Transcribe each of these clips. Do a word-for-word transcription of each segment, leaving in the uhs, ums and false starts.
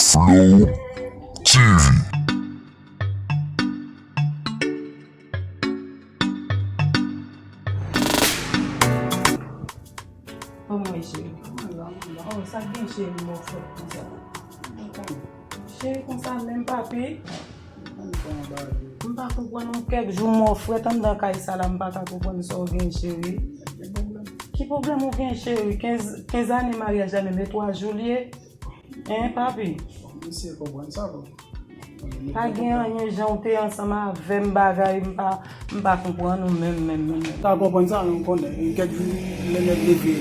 Flow T V. Ban mwen, cheri. Oh, sa k gen, cheri, mò frèt konsa. Cheri, konsa menm, papi. M pa konprann ou. Kèk jou mò frèt anndan kay sa la, m pa ka konprann sa w gen, cheri. Ki pwoblèm ou gen, cheri? Kenz, kenz ane maryaj la, menm e twa jou l ye. Hein, papi? Bon, misye konprann sa, bon. Pa gen anyen, jan w te ansanm avè m, bagay, m pa, m pa konprann ou menm, menm, menm, menm. Ta konprann sa, nou konnen. Kèk jou, lè nèg leve,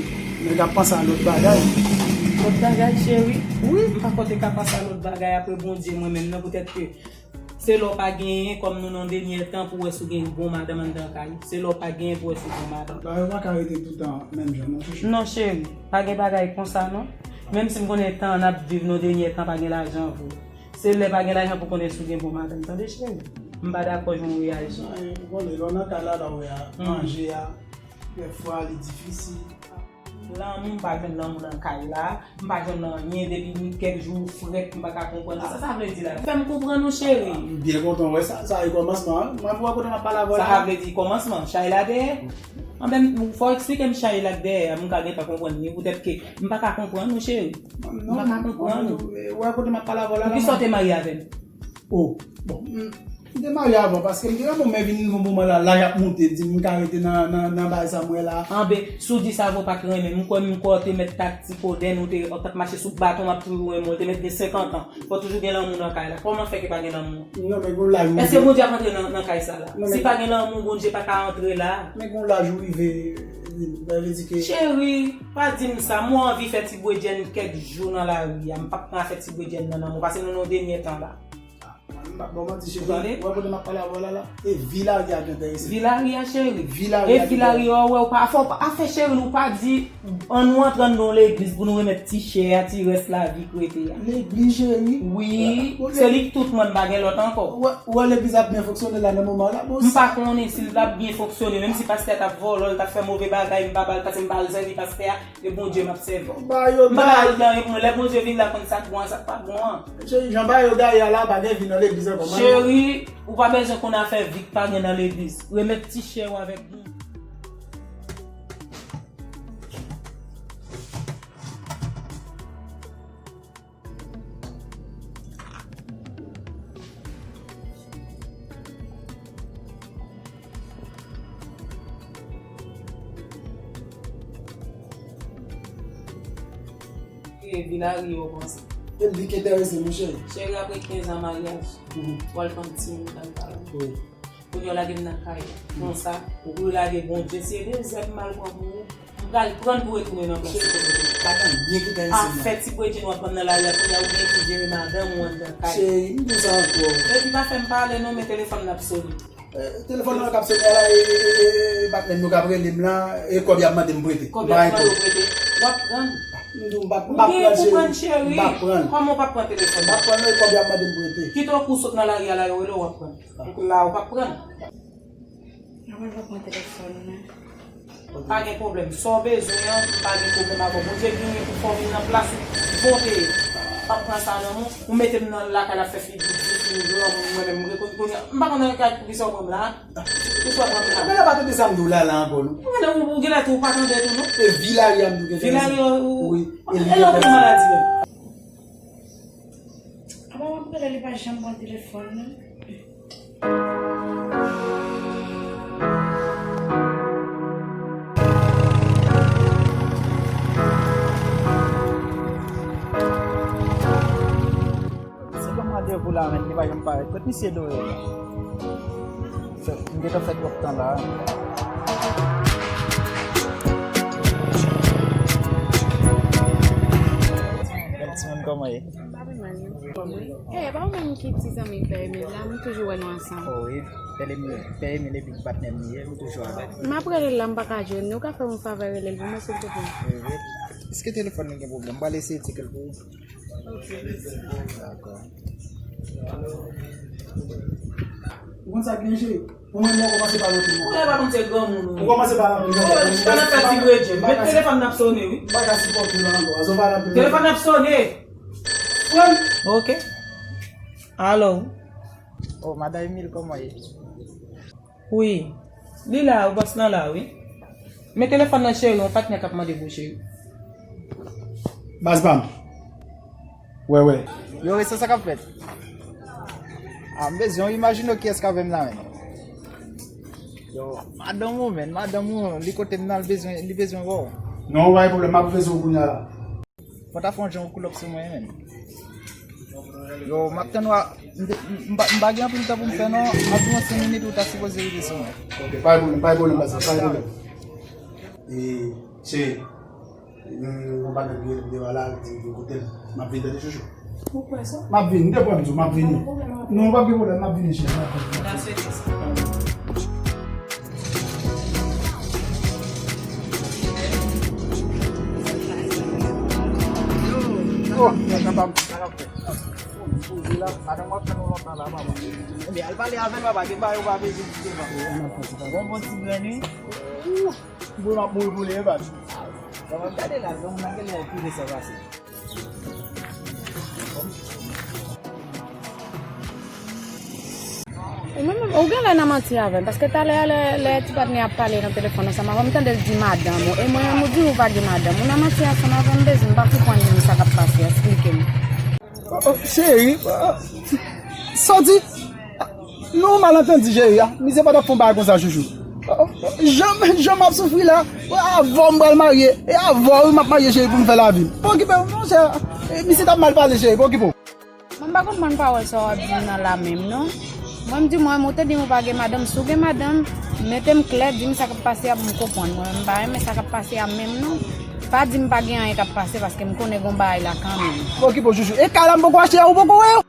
nèg ap panse a lòt bagay. Lòt bagay, cheri? Wi. M pa konte ka panse a lòt bagay apre Bondye, mwen menm, nan poutèt ke se lè w pa genyen, kòm nou nan dènyè tan, pou w wè si w gen bon madanm anndan kay. Se lè w pa genyen pou w wè si w bon madanm. Bagay yo pa ka rete toutan menm jan, non, chouchou. Non, cheri, pa gen bagay konsa, non. Menm si m konnen tan n ap viv nan dènyè tan, pa gen lajan vre. Se lè pa gen lajan pou konnen si w gen bon madanm, tande, cheri. M pa dakò jan w reyaji. Ay, ou konnen, lè w nan kay la, la w wè a, manje a, dèfwa, li difisil. Lanmou, m pa jwenn lanmou nan kay la. M pa jwenn anyen depi kèk jou frèt, m pa ka konprann. Sa sa vle di la? Fè m konprann ou, cheri. M byen kontan wè sa. Sa e kòmansman, an. Mwen, m wè kote m ap pale avè w la. Sa vle di kòmansman? Chay la dèyè? Anben, fò w eksplike m chay la k dèyè a, m ka gentan konprann li, poutèt ke m pa ka konprann ou, cheri. M pa ka konprann ou. Wè kote m ap pale avè w la. Poukisa w te marye avè m? Oh, bon, m, m te marye avan, paske m te wè bon, men vin nouvo moman la, laj ap monte, di m ka rete nan, nan, nan bagay sa m wè la. Anben, si w di sa vre, w pa t renmen m. M kwè, m kwè w te mèt taktik, kodenn, ou te, w t ap mache sou baton, m ap toujou renmen w. Ou te mèt gen senkant an. Fò toujou gen lanmou nan kay la. Kòman fè ke pa gen lanmou? Non, men gon laj ou rive. Èske Bondye ap antre nan, nan kay sa la? Si pa gen lanmou, Bondye pa ka antre la. Men gon laj ou rive, sa vle di ke... Cheri, pa di m sa. Mwen anvi fè ti bredjenn kèk jou nan lari a. M p ap pran afè ti bredjenn nan nan men w, paske nou nan dènyè tan la. Ah, m p ap ba w manti, cheri. Ou tande? Ou wè kote m ap pale avè w la, la? E vi lari a ki enterese m. Vi lari a, cheri. Vi lari a ki enterese m. E vi lari a, ou wè, ou pa, fò w pa, afè cheri, nou pa di, ann nou antre anndan yon legliz pou nou remèt ti chè a, ti rès lavi k rete a. Legliz, cheri? Wi, se li k tout mwen, m pa gen lòt ankò. Ou wè, ou wè legliz ap byen fonksyone la nan moman la, bon. M pa konnen si l t ap byen fonksyone, menm si pastè a t ap vòlò, l t ap fè move bagay, m pa ba l, paske m pa al sèvi pastè a. E Bondye m ap sèvi. M pa ka al nan yon moun. Lè Bondye vin la konn sa k bon an, sa k pa bon an. Cheri, jan bagay yo gaye a la, pa gen vi nan legliz ankò, manman. Cheri, ou pa bezwen konn afè vi k pa gen nan legliz. Remèt ti chè w avèk Bondye. Ki e vi lari yo panse. E li ki enterese m, monchè. Cheri, apre kenz an maryaj, ou al pran timoun nan kay la. Wi. Kounye a w lage m nan kay la. Konsa, ou kouri lage Bondye. Se de zèb m al pran pou ou. M pral pran l pou retounen nan plas ou. Pa gen anyen ki enterese m nan. Afè ti bredjenn w ap pran nan lari a, kounye a ou gen ki jere madanm ou anndan kay. Cheri, m di w sa ankò. Epi pa fè m pale non, men telefòn nan ap sone. Eh, telefòn nan k ap sone a la, e, e, e, e, patnè m yo k ap rele m la, e kòb y ap mande m prete. Kòb y ap mande w prete. W ap pran l. M di w m p ap, m p ap pran l, cheri. M p ap pran l. Kòman w p ap pran telefòn nan? M p ap pran l, e kòb y ap mande m prete. Kite w kou sot nan lari a la, yo rele w, w ap pran l. Donk la, ou p ap pran l. Mwen pa pran telefòn nan. Pa gen pwoblèm. Sa w bezwen an, m pa gen pwoblèm avè w. Bondye genyen pou fè w vin nan plas ou. Bon, te, p ap pran sa nan men w. Ou mete m nan lakay la fè figi di, figi granmoun, mwen menm, m rekonèt kounye a. M pa konn nan kay poukisa w pran m la. Poukisa w pran m la. Men la pa tande sa m di w la, la ankò, non. Ou genlè, ou, ou genlè tou, ou pa tande tou, non. E vi lari a m di w gen. Vi lari a, ou, wi, e li e lè w gen maladi menm. Apa w ap rele, li pa janm pran telefòn nan. Se kòman randevou la menm, li pa janm parèt. Kot misye dwe ye la? Fè, m gentan fè twòp tan la. Bèl timoun, kòman ye? M pa pi mal, non. Kòman? Eh, e pa ou menm ki ti zanmi Pè Emil la, m toujou wè nou ansanm. Oh, wi, Pè Emil, Pè Emil epi patnè m li ye, m toujou avè l. M ap rele l la, m pa ka jwenn li. Ou ka fè m yon favè, rele l pou mwen, silvouplè? Wi, wi. Èske telefòn li gen pwoblèm? M pral eseye tcheke l pou ou. Dakò. Ou konn sa k gen, cheri? Ou menm, ou kòmanse pale anpil. Ou pa konn se granmoun ou. Ou kòmanse pale anpil. Ou pa nan fè ti bredjenn. Met telefòn nan ap sone, wi. M pa ka sipòte l ankò. Telefòn nan ap sone. Ok. Alo. Oh, madan Emile, kòman ye? Wi. Li la, ou bòs lan la, wi. Men telefòn nan, cheri, yon patnè k ap mande pou ou, cheri. Baz pa m. Wè, wè. Yo, e sa k ap fèt? Ah, m bezwen w imajine w kiyès k avè m la, men. Yo, madanm ou, men, madanm ou, li kote m nan, li bezwen, li bezwen wè w. Non, pa gen pwoblèm, m ap bezwen w kounye a la. Fò ta fè yon jan w cool up sou mwen, men. Yo, m ap tann w a, m te, m, m pa, m pa gen anpil tan pou m fè, non. M ap di w an senk minit, ou ta sipoze rive sou mwen. Ok, pa gen pwoblèm, pa gen pwoblèm, baz, pa gen pwoblèm. E, cheri, yon, yon bagay ki rele devan la, di m vin kote l. M ap vin tande chouchou. Ou kwè sa? M ap vin, m te kwè m di w, m ap vini. Pa gen pwoblèm, m ap vini. Non, pa gen pwoblèm, m ap vini, cheri, m ap vini. M ta swete sa. Oh, nèg anba m, sa l ap fè? Poze la, madanm w ap tann ou lontan la, papa. Ebyen, al pale avè l, papa, gen bagay ou pa bezwen di devan. Bon, bon ti grenn, wi. Bon, m ap mouri pou li, e pa di. Bon, m ap gade la, granmoun nan genlè pi resan pase. Ou menm, ou genlè nan manti avè m, paske talè a lè, lè ti patnè ap pale nan telefòn ansanm avè m, m tande l di madanm ou, e mwen menm ou di ou pa gen madanm, ou nan manti ansanm avè m, bezwen m pa konprann menm sa k ap pase, eksplike m. Oh, oh, cheri, oh, sa w di? Nou malantandi, cheri, a. Misye pa t ap fè yon bagay konsa, chouchou. Oh, oh, jan, jan m ap soufri la, avè w m pral marye, e avè w wi m ap marye, cheri, pou m fè lavi m. Pa okipe w, monchè, e, misye t ap mal pale, cheri, pa okipe w. Mwen m pa konprann pawòl sa w ap di m nan la menm, non. Mwen m di mwen, ou te di m ou pa gen madanm, si w gen madanm, mete m klè, di m sa k ap pase a pou m konprann. Mwen menm m pa renmen sa k ap pase a menm, non. Pa di m pa gen anyen k ap pase, paske m konnen gon bagay la kanmenm. Pa okipe w, chouchou. E kay la m poko achte a, ou poko wè yo?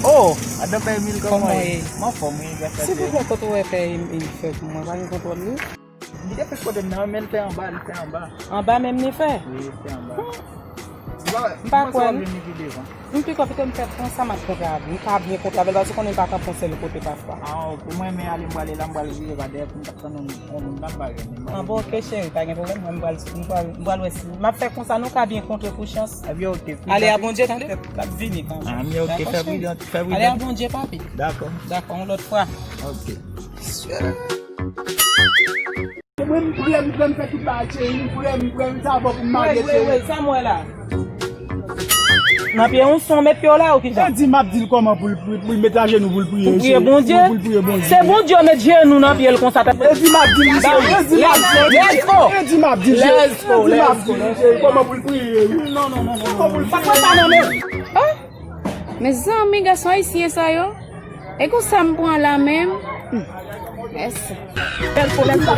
Oh, madan Pè Emil, kòman w ye? Kòman w ye? M anfòm, wi, gras a Dye. Silvouplè, kote w wè Pè Emil fè pou mwen? Pa gen kontwòl li? Li te fè kote m nan, men l fè anba, li fè anba. Anba menm li fè? Wi, li fè anba. Hmm. M pa kwè, non. M piko kite m fè konsa, m ap kontre avè l. M ka byen kontre avè l, paske konnen l pa kanpe yon sèl kote pafwa. Ah, ok. Mwen, men ale, m prale la, m pral rive pa dèyè pou m t ap tann yon, yon moun nan, m pa jwenn li. Ah, bon, ok, cheri, pa gen pwoblèm. Mwen, m pral, m pral, m pral wè si m ap fè konsa, nou ka byen kontre pou chans. Ebyen, ok. Ale, a Bondye, tande? M ap vini kanmenm. Ah, men ok, fè pridans, fè pridans. Ale, a Bondye, papi. Dakò. Dakò, yon lòt fwa. Ok. Mwen, m prè, m prè, m fè tout bagay, cheri. M prè, m prè, m sa bon pou m marye, cheri. Wi, wi, wi, sa m wè la. Nan pye yon son, met pye w la, ou kijan? E di m ap di l kòman pou l, pou l, pou l met ajenou pou l priye, cheri. Pou l priye Bondye? Pou l priye Bondye. Se Bondye met jenou nan pye l konsa. E di m ap di l, cheri. E di m ap di l, cheri. Let's go. E di m ap di l, cheri. Let's go, let's go, let's go. Kòman pou l priye, wi. Non, non, non, non, non. Kòman pou l priye. Pa pran sa nan men. Oh! Mezanmi, gason ayisyen sa yo. E konsa m pran la menm. Hmm. Mèsi. Bèl pwoblèm sa.